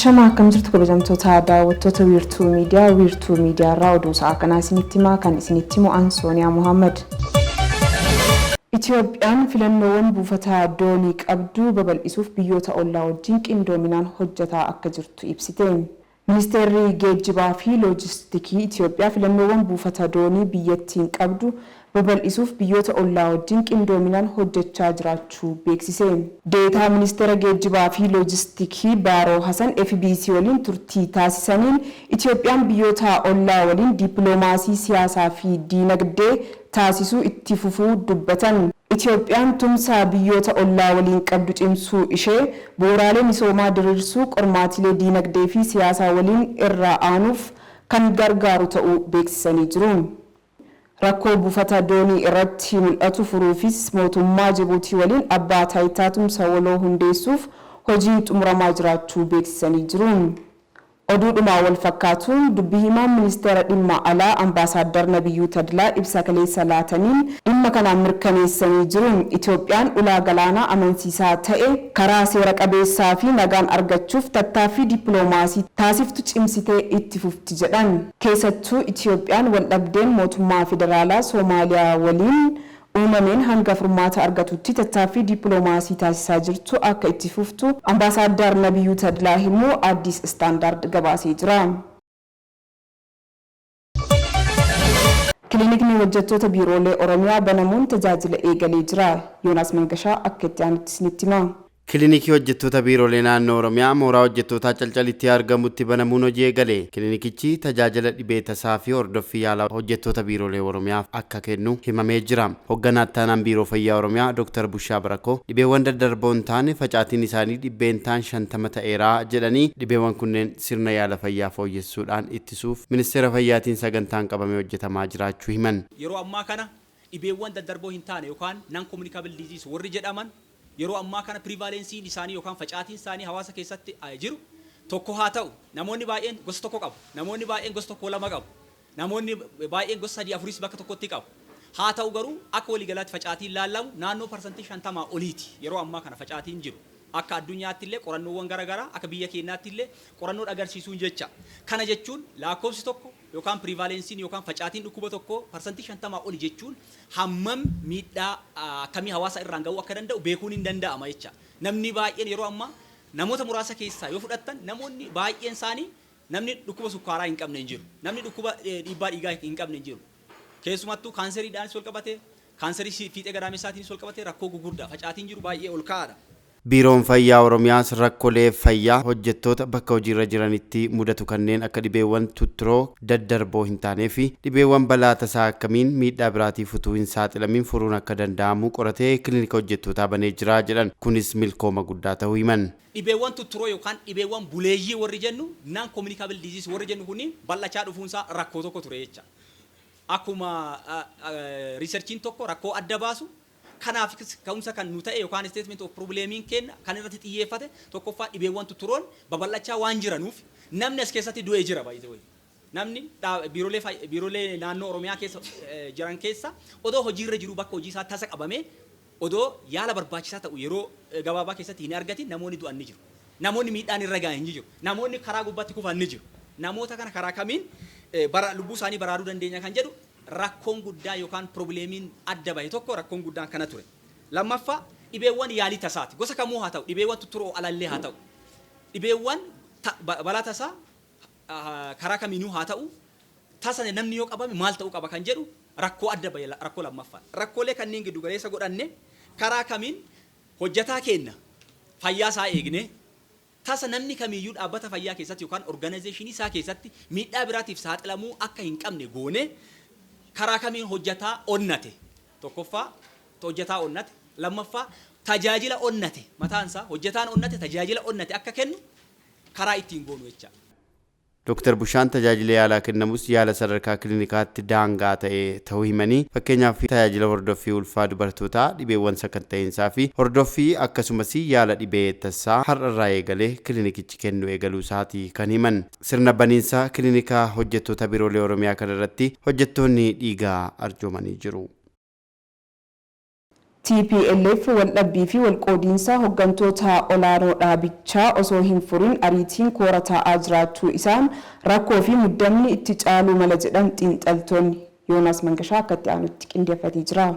Ashamaa, akkam jirtu kabajamtoota daawwattoota Wiirtuu Miidiyaa? Wiirtuu Miidiyaa irraa oduu sa'a kanaa isinitti himaa, kan isinitti himu an Sooniyaa Muhammad. Itiyoophiyaan filannoowwan buufata doonii qabdu babal'isuuf biyyoota ollaa wajjin qindoominaan hojjetaa akka jirtu ibsite. Ministeerri Geejjibaa fi Loojistikii Itiyoophiyaa filannoowwan buufata doonii biyyattiin qabdu babal'isuuf biyyoota ollaa wajjin qindoominaan hojjechaa jiraachuu beeksise. Deetaa Ministeera Geejjibaa fi Loojistikii Baaroo Hasan FBC waliin turtii taasisaniin, Itiyoophiyaan biyyoota ollaa waliin dippiloomaasii siyaasaa fi diinagdee taasisuu itti fufuu dubbatan. Itiyoophiyaan tumsa biyyoota ollaa waliin qabdu cimsuu ishee bu'uuraalee misoomaa diriirsuu, qormaatilee diinagdee fi siyaasaa waliin irra aanuuf kan gargaaru ta'uu beeksisanii jiru. Rakkoo buufata doonii irratti mul'atu furuufis mootummaa Jibuutii waliin abbaa taayitaa tumsa waloo hundeessuuf hojiin xumuramaa jiraachuu beeksisanii jiru. Oduudhuma wal fakkaatuun, dubbi himaan Ministeera Dhimma Alaa Ambaasaaddar Nabiyyuu Tadlaa ibsa kaleessa laataniin dhimma kana mirkaneessanii jiru. Itiyoophiyaan ulaa galaanaa amansiisaa ta'e karaa seera qabeessaa fi nagaan argachuuf tattaaffii dippiloomaasii taasiftu cimsitee itti fufti jedhan. Keessattuu Itiyoophiyaan waldhabdeen mootummaa federaalaa Soomaaliyaa waliin uumameen hanga furmaata argatutti tattaaffii dippiloomaasii taasisaa jirtu akka itti fuftu Ambaasaaddar Nabiyyuu Tadlaa himuu Addis Standard gabaasee jira. Kilinikni hojjettoota biiroolee Oromiyaa banamuun tajaajila eegalee jira. Yoonaas Mangashaa akka itti aanutti isinitti hima. Kilinikii hojjettoota biiroolee naannoo Oromiyaa mooraa hojjettootaa Calcalitti argamutti banamuun hojii eegale. Kilinikichi tajaajila dhibee tasaa fi hordoffii yaalaa hojjettoota biiroolee Oromiyaaf akka kennu himamee jira. Hoogganaa Ittaanaan Biiroo Fayyaa Oromiyaa Dr. Bushaa Barakoo, dhibeewwan daddarboo hin taane facaatiin isaanii 50% ta'eera jedhanii, dhibeewwan kunneen sirna yaala fayyaa fooyyessuudhaan ittisuuf Ministeera Fayyaatiin sagantaan qabamee hojjetamaa jiraachuu himan. Yeroo ammaa kana dhibeewwan daddarboo hin taane yookaan non communicable disease warri jedhaman, yeroo ammaa kana prevalence'n isaanii yookaan facaatiin isaanii hawaasa keessatti jiru tokko haa ta'u, namoonni baay'een gosa tokko qabu, namoonni baay'een gosa tokko lama qabu, namoonni baay'een gosa sadii afuris bakka tokkotti qabu. Haa ta'u garuu, akka waliigalaatti facaatiin laallamu naannoo 50% oliiti yeroo ammaa kana facaatiin jiru. Akka addunyaatti illee qorannoowwan garaagaraa, akka biyya keenyaatti illee qorannoo agarsiisuun jecha. Kana jechuun lakkoofsi tokko yookaan prevalence'n yookaan facaatiin dhukkuba tokko 50% oli jechuun hammam miidhaa akkamii hawaasa irraan ga'uu akka danda'u beekuun hin danda'ama jecha. Namni baay'een yeroo ammaa, namoota muraasa keessaa yoo fudhattan, namoonni baay'een isaanii, namni dhukkuba sukkaaraa hin qabne hin jiru. Namni dhukkuba dhiibbaa dhiigaa hin qabne hin jiru. Keessumattuu kaanseriidhaanis wal qabatee, kaanserii fiixee gadaamessaatiinis wal qabatee rakkoo gugurdaa facaatiin jiru baay'ee ol ka'aadha. Biiroon Fayyaa Oromiyaas rakkoolee fayyaa hojjettoota bakka hojiirra jiranitti mudatu kanneen akka dhibeewwan tutturoo daddarboo hin taanee fi dhibeewwan balaa tasaa akkamiin miidhaa biraatiif utuu hin saaxilamin furuun akka danda'amu qoratee kilinika hojjettootaa banee jira jedhan. Kunis milkooma guddaa ta'uu himan. Dhibeewwan tutturoo yookaan dhibeewwan buleeyyii warri jennu, non communicable disease warri jennu kuni bal'achaa dhufuunsaa rakkoo tokko ture jecha. Akkuma researchiin tokko rakkoo adda baasu, kanaaf ka'umsa kan nu ta'e yookaan statement of problemiin kenna kan irratti xiyyeeffate, tokkoffaa dhibeewwan tutturoon babal'achaa waan jiranuuf namni as keessatti du'ee jira, by the way. Namni biiroolee naannoo Oromiyaa keessa jiran keessa odoo hojiirra jiru bakka hojii isaa tasa qabamee odoo yaala barbaachisaa ta'u yeroo gabaabaa keessatti hin argatin namoonni du'an ni jiru. Namoonni miidhaan irra gahan ni jiru. Namoonni karaa gubbaatti kufan ni jiru. Namoota kana karaa kamiin bara lubbuu isaanii baraaruu dandeenya kan jedhu rakkoon guddaa yookaan problemiin adda bahe tokko rakkoon guddaan kana ture. Lammaffaa, dhibeewwan yaalii tasaati. Gosa kamuu haa ta'u, dhibeewwan tutturoo alallee haa ta'u. Dhibeewwan balaa tasaa karaa kamiinuu haa ta'u, tasa namni yoo qabame maal ta'uu qaba kan jedhu rakkoo adda bahe rakkoo lammaffaa. Rakkoolee kanneen giddu galeessa godhanne karaa kamiin hojjetaa keenya fayyaa isaa eegne, tasa namni kamiiyyuu dhaabbata fayyaa keessatti yookaan organizationii isaa keessatti miidhaa biraatiif saaxilamuu akka hin qabne goone, karaa kamiin hojjetaa onnate, tokkoffaa hojjetaa onnate, lammaffaa tajaajila onnate, mataan isaa hojjetaan onnate tajaajila onnate akka kennu karaa ittiin goonu jecha. Dr. Bushaan tajaajila yaalaa kennamus yaala sadarkaa kilinikaatti daangaa ta'e ta'uu himanii, fakkeenyaaf tajaajila hordoffii ulfaa dubartootaa, dhibeewwan sakatta'insaa fi hordoffii, akkasumas yaala dhibee tasaa har'arraa eegalee kilinikichi kennu eegaluu isaati kan himan. Sirna baniinsa kilinika hojjettoota biiroolee Oromiyaa kanarratti hojjettoonni dhiigaa arjoomanii jiru. TPLF waldhabbii fi walqoodiinsa hooggantoota olaanoo dhaabichaa osoo hin furin ariitiin koora taa'aa jiraachuu isaan rakkoo fi muddamni itti caaluu mala jedhan xiinxaltoonni. Yoonaas Mangashaa akka itti aanutti qindeeffatee jira.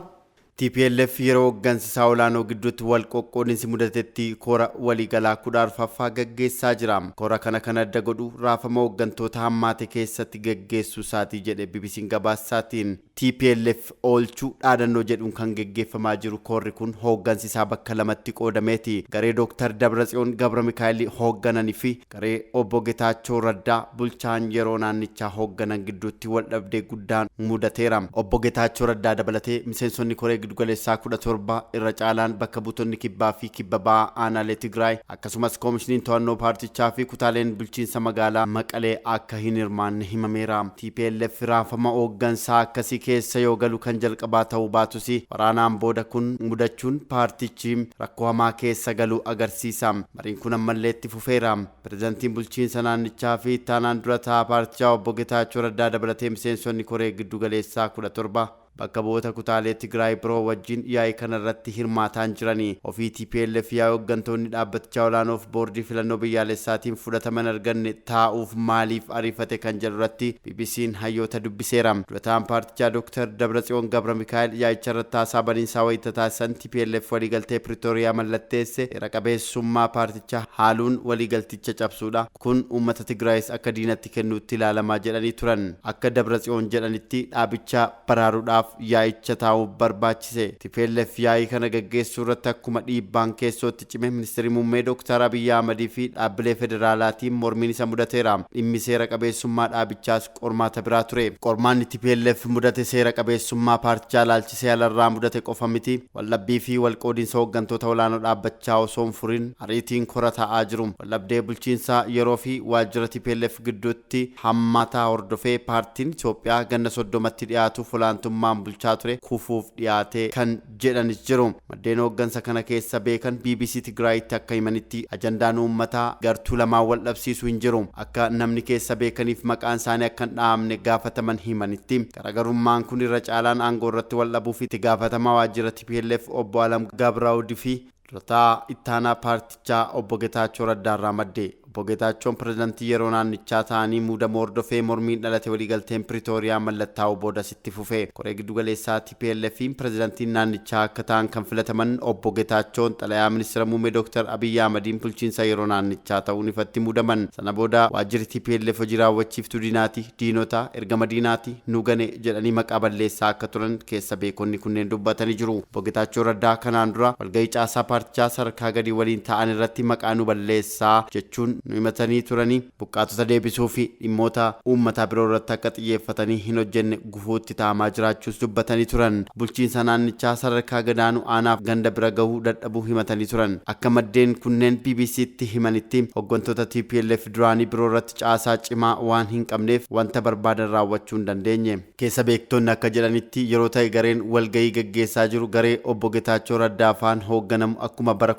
TPLF yeroo hooggansa isaa olaanoo gidduutti wal qoqqoodinsi mudatetti koora waliigalaa 14ffaa gaggeessaa jira. Koora kana kan adda godhu raafama hooggantoota hammaate keessatti gaggeessuu isaatii jedhe BBC'n gabaasaatiin. TPLF oolchuu dhaadannoo jedhuun kan gaggeeffamaa jiru koorri kun hooggansi isaa bakka lamatti qoodameeti. Garee Dr. Dabratsiyoon Gabra Mikaa'el hooggananii fi garee obbo Getaachoo Raddaa bulchaan yeroo naannichaa hoogganan gidduutti wal dhabdee guddaan mudateera. Obbo Getaachoo Raddaa dabalatee miseensonni koree giddugaleessaa 17 irra caalaan bakka buutonni kibbaa fi kibba ba'aa aanaalee Tigraay akkasumas koomishiniin to'annoo paartichaa fi kutaaleen bulchiinsa magaalaa Maqalee akka hin hirmaanne himameera. TPLF raafama hooggansaa akkasii keessa yoo galu kan jalqabaa ta'uu baatus waraanaan booda kun mudachuun paartichi rakkoo hamaa keessa galuu agarsiisa. Mariin kun ammallee itti fufeera. Pireezidaantiin bulchiinsa naannichaa fi ittaanaan dura taa'aa paartichaa obbo Getaachoo Raddaa dabalatee miseensonni koree giddugaleessaa 17 bakka bu'oota kutaalee Tigraay biroo wajjin yaa'ii kanarratti hirmaataan jiranii. Ofii TPLF yaa'ii hooggantoonni dhaabbatichaa olaanoof boordii filannoo biyyaalessaatiin fudhataman arganne taa'uuf maaliif ariifate kan jedhu irratti BBC'n hayyoota dubbiseera. Durataan paartichaa Dr. Dabratsiyoon Gabra Mikaa'el yaa'icha irratti haasaa baniinsaa wayita taasisan TPLF waliigaltee Pretooriyaa mallatteesse seera qabeessummaa paartichaa haaluun waliigalticha cabsuudha. Kun uummata Tigraayis akka diinatti kennuutti ilaalamaa jedhanii turan. Akka Dabratsiyoon jedhanitti dhaabicha baraaruudhaaf yaa'icha taa'uuf barbaachise. TPLF yaa'ii kana gaggeessuu irratti akkuma dhiibbaan keessootti cime ministeerri muummee Dr. Abiyyi Ahmadii fi dhaabbilee federaalaatiin mormiin isa mudateera. Dhimmi seera qabeessummaa dhaabichaas qormaata biraa ture. Qormaanni TPLF mudate seera qabeessummaa paartichaa ilaalchisee alarraa mudate qofa miti. Waldhabbii fi walqoodiinsa hooggantoota olaanoo dhaabbachaa osoo hin furin ariitiin kora taa'aa jiru. Waldhabdee bulchiinsa yeroo fi waajjira TPLF gidduutti hammaataa hordofee paartiin Itoophiyaa ganna 30tti dhiyaatuuf olaantummaan bulchaa ture kufuuf dhiyaate kan jedhanis jiru. Maddeen hooggansa kana keessa beekan BBC Tigraayitti akka himanitti ajandaan uummataa gartuu lamaan wal dhabsiisu hin jiru. Akka namni keessa beekaniif maqaan isaanii akka hin dhahamne gaafataman himanitti garaagarummaan kun irra caalaan aangoo irratti wal dhabuuf itti gaafatamaa waajjira TPLF obbo Alam Gabraawudii fi durataa ittaanaa paartichaa obbo Getaachoo Raddaarraa madde. Obbo Getaachoon pireezidaantii yeroo naannichaa ta'anii muudama hordofee mormiin dhalate waliigalteen Pretooriyaa mallattaa'uu boodas itti fufe. Koree giddugaleessaa TPLF'n pireezidaantiin naannichaa akka ta'an kan filataman obbo Getaachoon xalayaa ministeera muummee Dr. Abiyyi Ahmadiin bulchiinsa yeroo naannichaa ta'uun ifatti muudaman. Sana booda waajjirri TPLF hojii raawwachiiftuu diinaati, diinota, ergama diinaati, nu gane jedhanii maqaa balleessaa akka turan keessa beekonni kunneen dubbatanii jiru. Obbo Getaachoo Raddaa kanaan dura walgahii caasaa paartichaa sadarkaa gadii waliin ta'an irratti maqaa nu balleessaa jechuun nu himatanii turanii buqqaatota deebisuu fi dhimmoota uummataa biroo irratti akka xiyyeeffatanii hin hojjenne gufuutti ta'amaa jiraachuus dubbatanii turan. Bulchiinsa naannichaa sadarkaa gadaanuu aanaaf ganda bira gahuu dadhabuu himatanii turan. Akka maddeen kunneen BBC'tti himanitti hooggantoota TPLF duraanii biroo irratti caasaa cimaa waan hin qabneef wanta barbaadan raawwachuu hin dandeenye. Keessa beektonni akka jedhanitti yeroo ta'e gareen walgahii gaggeessaa jiru garee obbo Getaachoo Raddaa faan hoogganamu akkuma bara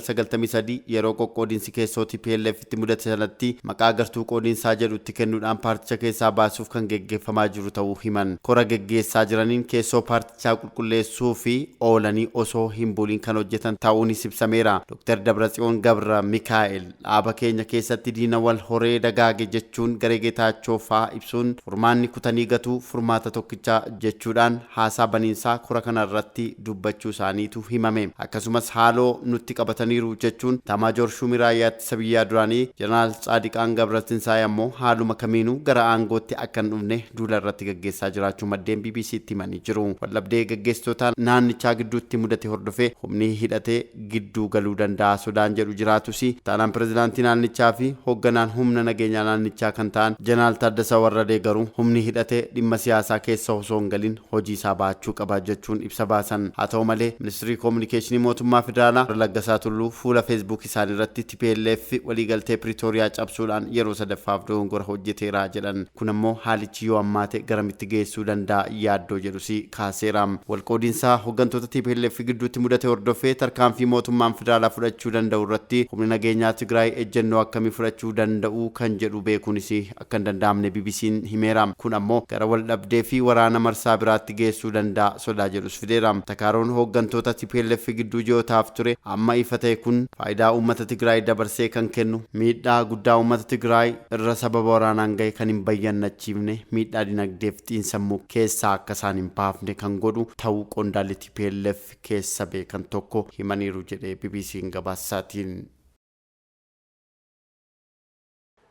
1993 yeroo qoqqoodiinsi keessoo TPLF itti mudate sanatti maqaa gartuu qoodiinsaa jedhutti kennuudhaan paarticha keessaa baasuuf kan geggeeffamaa jiru ta'uu himan. Kora geggeessaa jiraniin keessoo paartichaa qulqulleessuu fi oolanii osoo hin buliin kan hojjetan ta'uunis ibsameera. Dr. Dabratsiyoon Gabra Mikaa'el dhaaba keenya keessatti diina wal horee dagaage jechuun garee Getaachoo fa'aa ibsuun furmaanni kutanii gatuu furmaata tokkichaa jechuudhaan haasaa baniinsaa kora kanarratti dubbachuu isaaniitu himame. Akkasumas haaloo nutti qabataniiru jechuun Taamaajoor Shuumii Raayyaa Ittisa Biyyaa duraanii Jeneraal Tsaadiqaan Gabratinsaay ammoo haaluma kamiinuu gara aangootti akka hin dhufne duula irratti gaggeessaa jiraachuu maddeen BBC'tti himanii jiru. Waldhabdee gaggeessitoota naannichaa gidduutti mudate hordofee humni hidhatee gidduu galuu danda'a sodaan jedhu jiraatus taanaan pireezidaantii naannichaa fi hoogganaan humna nageenyaa naannichaa kan ta'an Jeneraal Taaddasaa Warradee garuu humni hidhatee dhimma siyaasaa keessa osoo hin galin hojii isaa baachuu qaba jechuun ibsa baasan. Haa ta'u malee ministirii koominikeeshinii mootummaa federaalaa Laggasaa Tulluu fuula feesbuuk isaanii irratti TPLF waliigaltee waliigaltee Piriitooriyaa cabsuudhaan yeroo sadaffaaf dogongora hojjeteera jedhan. Kun ammoo haalichi yoo ammaate garamitti geessuu danda'a yaaddoo jedhus kaaseera. Walqoodiinsa hooggantoota TPLF gidduutti mudate hordofee tarkaanfii mootummaan federaalaa fudhachuu danda'u irratti humni nageenyaa Tigraay ejjennoo akkamii fudhachuu danda'u kan jedhu beekuunis akka hin danda'amne BBC'n himeera. Kun ammoo gara waldhabdee fi waraana marsaa biraatti geessuu danda'a sodaa jedhus fideera. Takaaroon hooggantoota TPLF gidduu ji'ootaaf ture amma ifa ta'e kun faayidaa uummata Tigraay dabarsee kan kennu, miidhaa guddaa uummata Tigraay irra sababa waraanaan gahe kan hin bayyannachiifne, miidhaa dinagdeef xiinsammuu keessaa akka isaan hin baafne kan godhu ta'uu qondaalli TPLF keessa beekan tokko himaniiru jedhee BBC'n gabaasaatiin.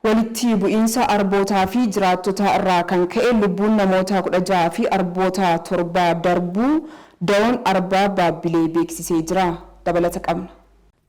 Walitti bu'iinsa arbootaa fi jiraattota irraa kan ka'e lubbuun namoota 16 fi arboota 7 darbuu Dawoon Arbaa Baabbilee beeksisee jira. Dabalata qabna.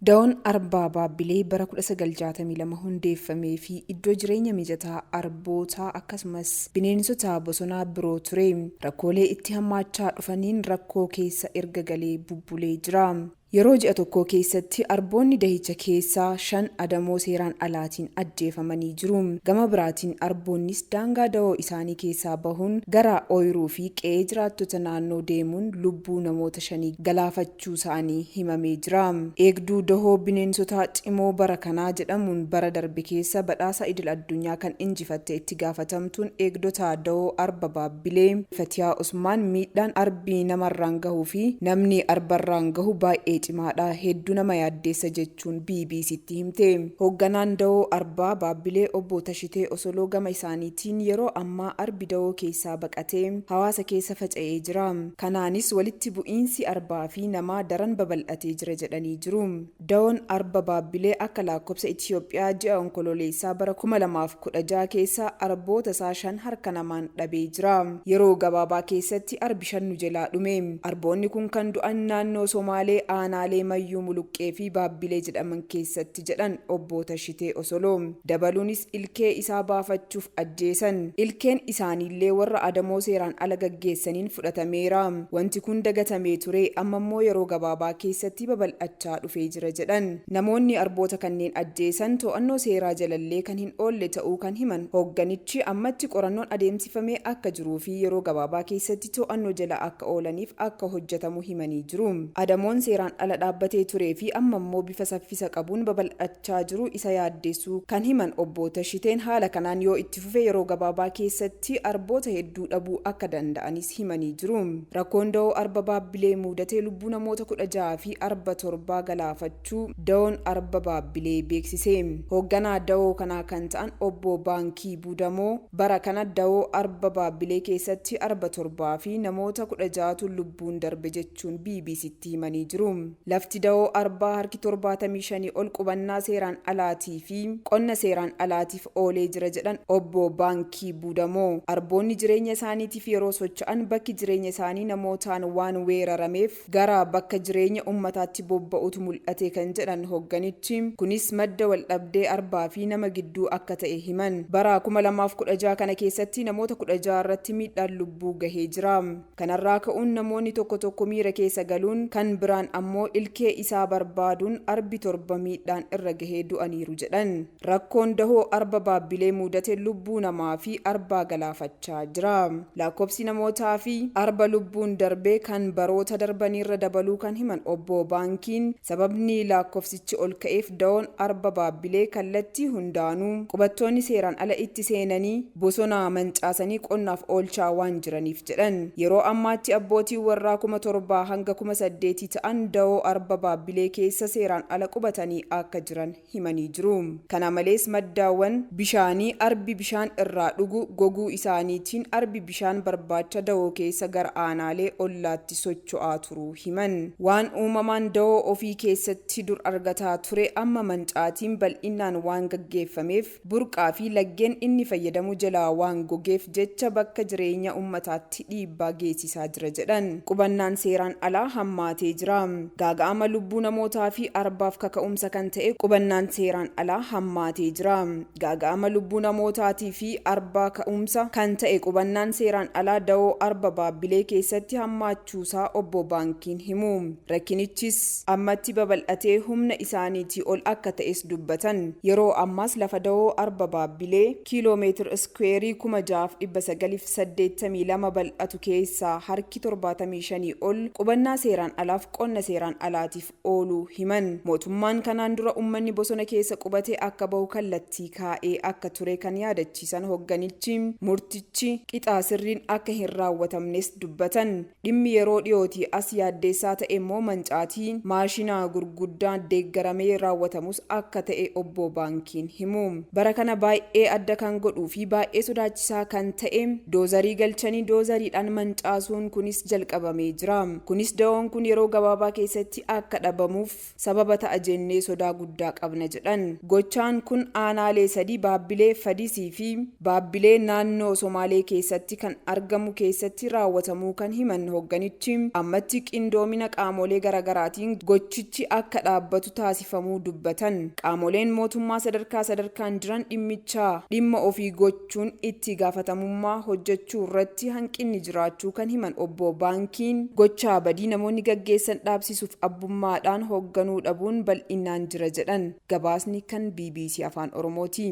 Dawoon Arbaa Baabbilee bara 1962 hundeeffamee fi iddoo jireenya mijataa arbootaa akkasumas bineensota bosonaa biroo ture. Rakkoolee itti hammaachaa dhufaniin rakkoo keessa erga galee bubbulee jira. Yeroo ji'a tokkoo keessatti arboonni dahicha keessaa 5 adamoo seeraan alaatiin ajjeefamanii jiru. Gama biraatiin arboonnis daangaa dawoo isaanii keessaa bahuun gara ooyiruu fi qe'ee jiraattota naannoo deemuun lubbuu namoota 5 galaafachuu isaanii himamee jira. Eegduu dahoo bineensota cimoo bara kanaa jedhamuun bara darbe keessa badhaasa idil addunyaa kan injifatte itti gaafatamtuun eegdota dawoo Arba Baabbilee Fatiyaa Usmaan miidhaan arbi namarraan gahuu fi namni arbarraan gahu baay'ee cimaadha, hedduu nama yaaddeessa jechuun BBCtti himte. Hoogganaan dawoo Arbaa Baabbilee obbo Tashitee Osoloo gama isaaniitiin yeroo ammaa arbi dawoo keessaa baqatee hawaasa keessa faca'ee jira. Kanaanis walitti bu'iinsi arbaa fi namaa daran babal'atee jira jedhanii jiru. Dawoon Arba Baabbilee akka lakkoofsa Itiyoophiyaa ji'a Onkololeessaa bara 2016 keessa arboota isaa 5 harka namaan dhabee jira. Yeroo gabaabaa keessatti arbi 5 nu jalaa dhume. Arboonni kun kan du'an naannoo Somaalee aanaalee Mayyuu Muluqqee fi Baabbilee jedhaman keessatti jedhan obbo Tashitee Osoloo. Dabaluunis ilkee isaa baafachuuf ajjeesan. Ilkeen isaaniillee warra adamoo seeraan ala gaggeessaniin fudhatameera. Wanti kun dagatamee ture, amma immoo yeroo gabaabaa keessatti babal'achaa dhufee jira jedhan. Namoonni arboota kanneen ajjeesan to'annoo seeraa jalallee kan hin oolle ta'uu kan himan hoogganichi ammatti qorannoon adeemsifamee akka jiruu fi yeroo gabaabaa keessatti to'annoo jala akka oolaniif akka hojjetamu himanii jiru. Adamoon seeraan ala dhaabbatee turee fi amma immoo bifa saffisa qabuun babal'achaa jiru isa yaaddeessuu kan himan obbo Tashiteen haala kanaan yoo itti fufe yeroo gabaabaa keessatti arboota hedduu dhabuu akka danda'anis himanii jiru. Rakkoon dawoo Arba Baabbilee muudatee lubbuu namoota 16 fi arba 7 galaafachuu Dawoon Arba Baabbilee beeksise. Hoogganaa dawoo kanaa kan ta'an obbo Baankii Buudamoo bara kana dawoo Arba Baabbilee keessatti arba 7 fi namoota 16tu lubbuun darbe jechuun BBCtti himanii jiru. Lafti dawoo arbaa harki 75 ol qubannaa seeraan alaatii fi qonna seeraan alaatiif oolee jira jedhan obbo Baankii Buudamoo. Arboonni jireenya isaaniitiif yeroo socho'an bakki jireenya isaanii namootaan waan weerarameef gara bakka jireenya ummataatti bobba'utu mul'ate kan jedhan hoogganichi, kunis madda waldhabdee arbaa fi nama gidduu akka ta'e himan. Bara 2016 kana keessatti namoota 16 irratti miidhaan lubbuu gahee jira. Kanarraa ka'uun namoonni tokko tokko miira keessa galuun kan biraan ammoo ilkee isaa barbaaduun arbi 7 miidhaan irra gahee du'aniiru jedhan. Rakkoon dahoo Arba Baabbilee mudate lubbuu namaa fi arbaa galaafachaa jira. Lakkoofsi namootaa fi arba lubbuun darbee kan baroota darbaniirra dabaluu kan himan obbo Baankiin sababni lakkoofsichi ol ka'eef dawoon Arba Baabbilee kallattii hundaanuu qubattoonni seeraan ala itti seenanii bosona mancaasanii qonnaaf oolchaa waan jiraniif jedhan. Yeroo ammaatti abbootiin warraa 7,000 hanga 8,000 ta'an dawoo Arba Baabbilee keessa seeraan ala qubatanii akka jiran himanii jiru. Kana malees maddaawwan bishaanii arbi bishaan irraa dhugu goguu isaaniitiin arbi bishaan barbaacha dawoo keessa gara aanaalee ollaatti socho'aa turuu himan. Waan uumamaan dawoo ofii keessatti dur argataa ture amma mancaatiin bal'inaan waan gaggeeffameef burqaa fi laggeen inni fayyadamu jalaa waan gogeef jecha bakka jireenya ummataatti dhiibbaa geessisaa jira jedhan. Qubannaan seeraan alaa hammaatee jira. Gaaga'ama lubbuu namootaa fi arbaaf kaka'umsa kan ta'e qubannaan seeraan alaa hammaatee jira. Gaaga'ama lubbuu namootaatii fi arbaa ka'umsa kan ta'e qubannaan seeraan alaa dawoo arba Baabbilee keessatti hammaachuusaa obbo Baankiin himu. Rakkinichis ammatti babal'atee humna isaaniitii ol akka ta'es dubbatan. Yeroo ammaas lafa dawoo arba Baabbilee kiiloomeetira iskweerii 6982 bal'atu keessaa harki 75 ol qubannaa seeraan alaaf qonna seeraan alaatiif ooluu himan. Mootummaan kanaan dura uummanni bosona keessa qubatee akka bahu kallattii kaa'ee akka ture kan yaadachiisan hogganichi, murtichi qixaa sirriin akka hin raawwatamnes dubbatan. Dhimmi yeroo dhiyootii as yaaddeessaa ta'e immoo mancaatii maashinaa gurguddaan deeggaramee raawwatamus akka ta'e obbo Baankiin himu. Bara kana baay'ee adda kan godhuu fi baay'ee sodaachisaa kan ta'e doozarii galchanii doozariidhaan mancaasuun kunis jalqabamee jira. Kunis dawoon kun yeroo gabaabaa keessatti akka dhabamuuf sababa ta'a jennee sodaa guddaa qabna jedhan. Gochaan kun aanaalee sadii, Baabbilee, Fadisii fi Baabbilee naannoo Somaalee keessatti kan argamu keessatti raawwatamuu kan himan hogganichi, ammatti qindoomina qaamolee garaagaraatiin gochichi akka dhaabbatu taasifamuu dubbatan. Qaamoleen mootummaa sadarkaa sadarkaan jiran dhimmicha dhimma ofii gochuun itti gaafatamummaa hojjechuu irratti hanqinni jiraachuu kan himan obbo Baankiin, gochaa badii namoonni gaggeessan dhaabsisuuf abbummaadhaan hoogganuu dhabuun bal'inaan jira jedhan. Gabaasni kan BBC Afaan Oromooti.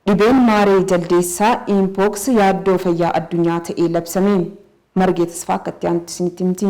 Dhibeen maaree jaldeessaa Mpox yaaddoo fayyaa addunyaa ta'ee labsame. Margee Tasfaa akkatti aantu isinitti himti.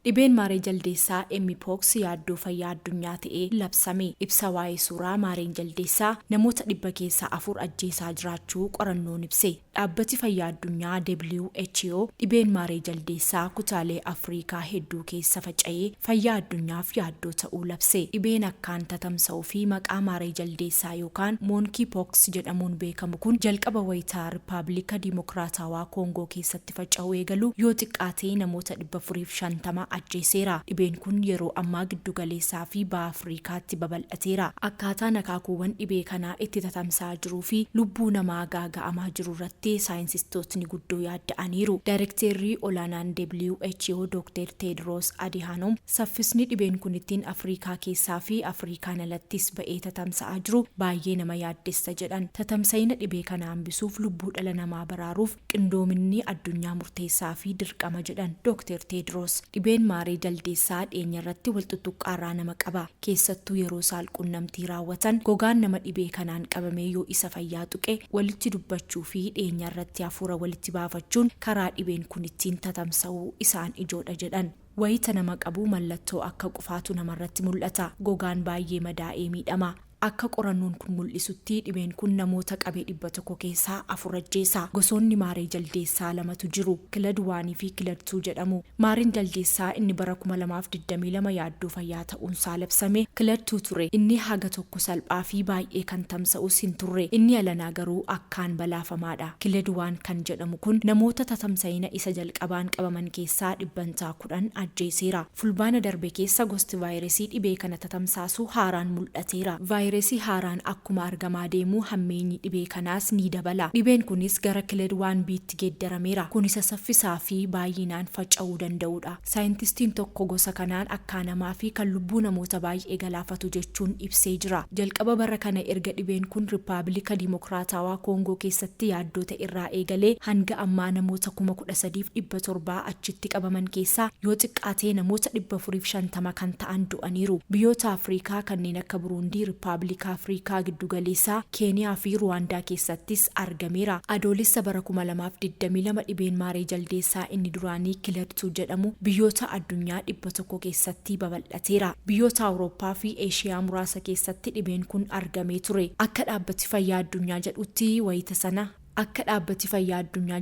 Dhibeen maaree jaldeessaa Mpox yaaddoo fayyaa addunyaa ta'ee labsame. Ibsa waa'ee suuraa, maareen jaldeessaa namoota 100 keessaa 4 ajjeesaa jiraachuu qorannoon ibse. Dhaabbati fayyaa addunyaa WHO dhibeen maaree jaldeessaa kutaalee Afriikaa hedduu keessa faca'ee fayyaa addunyaaf yaaddoo ta'uu labse. Dhibeen akkaan tatamsa'uu fi maqaa maaree jaldeessaa yookaan Monkey Pox jedhamuun beekamu kun jalqaba wayitaa Rippaabilika Dimokiraatawaa Koongoo keessatti faca'uu eegalu yoo xiqqaatee namoota 450 ajjeeseera. Dhibeen kun yeroo ammaa giddu galeessaa fi baha Afriikaatti babal'ateera. Akkaataan akaakuuwwan dhibee kanaa itti tatamsa'aa jiruu fi lubbuu namaa gaaga'amaa jiru irratti saayinsistootni guddoo yaadda'aniiru. Daayirekteerri olaanaan WHO Dr. Teedros Adihaanom saffisni dhibeen kun ittiin Afriikaa keessaa fi Afriikaan alattis ba'ee tatamsa'aa jiru baay'ee nama yaaddessa jedhan. Tatamsa'ina dhibee kana hambisuuf, lubbuu dhala namaa baraaruuf qindoominni addunyaa murteessaa fi dirqama jedhan Dr. Teedros. Dhibeen maaree jaldeessaa dhiyeenya irratti wal tuttuqqaarraa nama qaba. Keessattuu yeroo saalqunnamtii raawwatan gogaan nama dhibee kanaan qabamee yoo isa fayyaa tuqe, walitti dubbachuu fi dhiyeenya irratti hafuura walitti baafachuun karaa dhibeen kun ittiin tatamsa'uu isaan ijoodha jedhan. Wayita nama qabu mallattoo akka qufaatu namarratti mul'ata. Gogaan baay'ee madaa'ee miidhama. Akka qorannoon kun mul'isutti dhibeen kun namoota qabee 100 keessaa 4 ajjeesa. Gosoonni maaree jaldeessaa lamatu jiru. Clade 1 fi Clade 2 jedhamu. Maareen jaldeessaa inni bara 2022 yaaddoo fayyaa ta'uunsaa labsame Clade 2 ture. Inni haga tokko salphaa fi baay'ee kan tamsa'us hin turre. Inni alanaa garuu akkaan balaafamaadha. Clade 1 kan jedhamu kun namoota tatamsa'ina isa jalqabaan qabaman keessaa 10% ajjeeseera. Fulbaana darbe keessa gosti vaayirasii dhibee kana tatamsaasu haaraan mul'ateera. Vaayirasii haaraan akkuma argamaa deemu hammeenyi dhibee kanaas ni dabala. Dhibeen kunis gara Clade 1 B'tti geeddarameera. Kun isa saffisaa fi baay'inaan faca'uu danda'udha. Saayintistiin tokko gosa kanaan akkaan hamaa fi kan lubbuu namoota baay'ee galaafatu jechuun ibsee jira. Jalqaba bara kana erga dhibeen kun Rippaabilika Dimokiraatawaa Koongoo keessatti yaaddoo ta'e irraa eegalee hanga ammaa namoota 13,700 achitti qabaman keessaa yoo xiqqaatee namoota 450 kan ta'an du'aniiru. Biyyoota Afriikaa kanneen akka Buruundii, Rippaabilika Afriikaa Giddugaleessaa, Keeniyaa fi Ruwaandaa keessattis argameera. Adoolessa bara 2022 dhibeen maaree jaldeessaa inni duraanii Clade 2 jedhamu biyyoota addunyaa 100 keessatti babal'ateera. Biyyoota Awurooppaa fi Eeshiyaa muraasa keessatti dhibeen kun argamee ture. Akka dhaabbati fayyaa addunyaa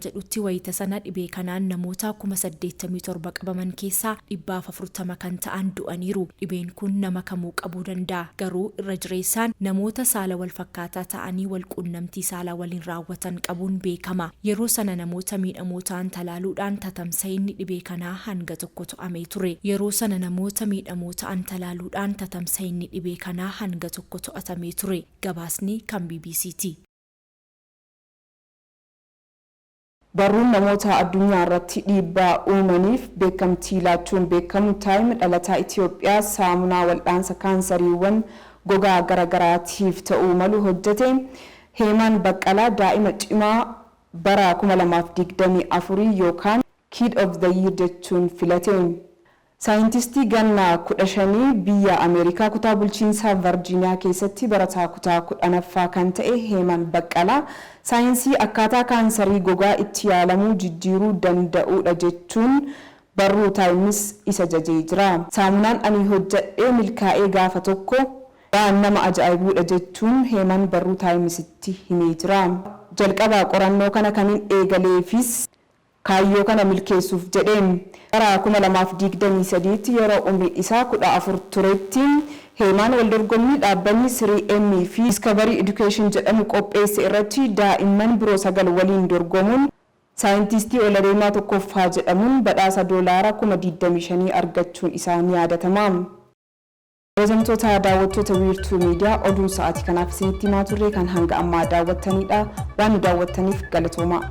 jedhutti wayita sana dhibee kanaan namoota 87,000 qabaman keessaa 140 kan ta'an du'aniiru. Dhibeen kun nama kamuu qabuu danda'a. Garuu irra jireessaan namoota saala wal fakkaataa ta'anii wal quunnamtii saalaa waliin raawwatan qabuun beekama. Yeroo sana namoota miidhamoo ta'an talaaluudhaan tatamsa'inni dhibee kanaa hanga tokko to'amee ture. Yeroo sana namoota miidhamoo ta'an talaaluudhaan tatamsa'inni dhibee kanaa hanga tokko to'atamee ture. Gabaasni kan BBCti. Barruun namoota addunyaa irratti dhiibbaa uumaniif beekamtii laachuun beekamu Time dhalataa Itoophiyaa saamunaa wal'aansa kaansariiwwan gogaa garaagaraatiif ta'uu malu hojjete Heemaan Baqqalaa daa'ima cimaa bara 2024 yookaan Kid of the Year jechuun filate. Saayintistii ganna 15 biyya Ameerikaa kutaa bulchiinsaa Varjiiniyaa keessatti barataa kutaa 10ffaa kan ta'e Heeman Baqqalaa saayinsii akkaataa kaansarii gogaa itti yaalamuu jijjiiruu danda'udha jechuun barruu Times isa jajee jira. "Saamunaan ani hojjedhee milkaa'ee gaafa tokko waan nama ajaa'ibuudha" jechuun Heeman barruu Timesitti himee jira. "Jalqaba qorannoo kana kanin eegaleefis kaayyoo kana milkeessuuf" jedheen. Bara 2023tti yeroo umriin isaa 14 turetti Heemaan waldorgommii dhaabbanni 3M fi Discovery Education jedhamu qopheesse irratti daa'imman biroo sagal waliin dorgomuun saayintistii ol adeemaa tokkoffaa jedhamuun badhaasa doolaara 25,000 argachuun isaa ni yaadatama. Kabajamtoota daawwattoota Wiirtuu Miidiyaa, oduun sa'aatii kanaaf isinitti himaa turre kan hanga ammaa daawwattanidha. Waan nu daawwattaniif galatooma.